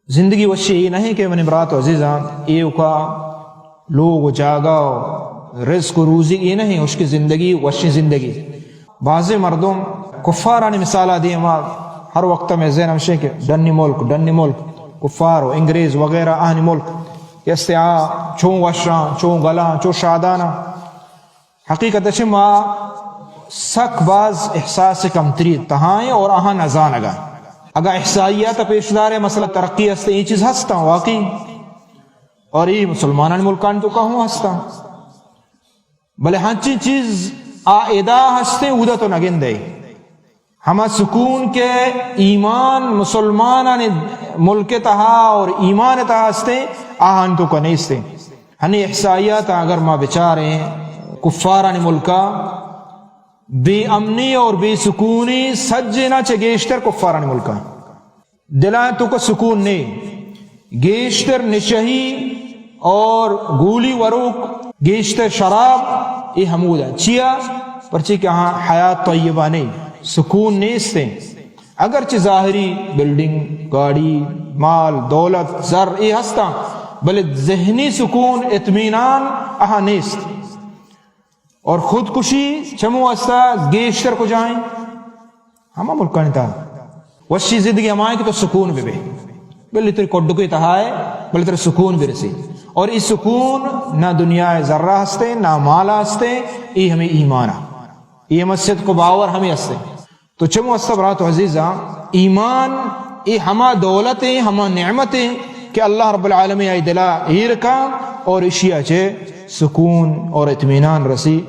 زندگی وشی اے نہ ایں کہ منی برات و عزیزاں، ایوکا لوگ و جاگہ و رزق و روزی اے نہ ایں، ہشکی زندگی، وشی زندگی۔ بعضے مردم کفارانی مثالا دیں، ما ہر وقت ہمے ذہن ہمشیں کہ ڈنی ملک، ڈنی ملک، کفار و انگریز وغیرہ آہانی ملک کہ استے آ چون وشاں، چون گلاں، چون شاداناں۔ حقیقت اش ما سک باز احساس کمتری تہا ایں اور آہاں نزانگا۔ اگاں احصائیات پیش دارے، مثلا ترقی ہستے، اے چیز ہستاں واقعی، اور اے مسلمانانی ملکانی توکا ہوں ہستاں، بلے ہنچیں چیز آ ادا ہستیں، اودا تو نگندے۔ ہما سکون کہ ایمان مسلمانانی ملک تہا اور ایمان تہا ہستیں، آہان توکا نیستیں۔ ہنی احصائیات اگر ما بچاریں، کفارانی ملکا بے امنی اور بے سکونی سجنا چہ گیشتر کفارانی ملکا۔ دلاں توکا سکون نے، گیشتر نشہی اور گولی وروک، گیشتر شراب، اے ہمودا۔ چیا؟ پرچے کہ ہاں حیات طیبہ نے، سکون نیستیں۔ اگرچہ ظاہری بلڈنگ، گاڑی، مال، دولت، زر اے ہستاں، بلے ذہنی سکون، اطمینان اہاں نیست۔ اور خودکشی چمو ہستا گیشتر کجائیں؟ ہما ملکانی تہا۔ وشی زندگی ہمائیں کہ تو سکون بہ بے، بلے تیری کڈکے تہا ہے، بلے تیرے سکون برسی۔ اور اے سکون نہ دنیا زرہ ہستے، نہ مال ہستے، اے ہمیں ایمان ہے۔ اے ہمیں صدق و باور ہمیں ہستے۔ تو چمو ہستا برات و عزیزاں، ایمان اے ہما دولت ہیں، ہما نعمت ہیں کہ اللہ رب العالمین آئی دلا ایر کا اور اشیا چے سکون اور اطمینان رسی۔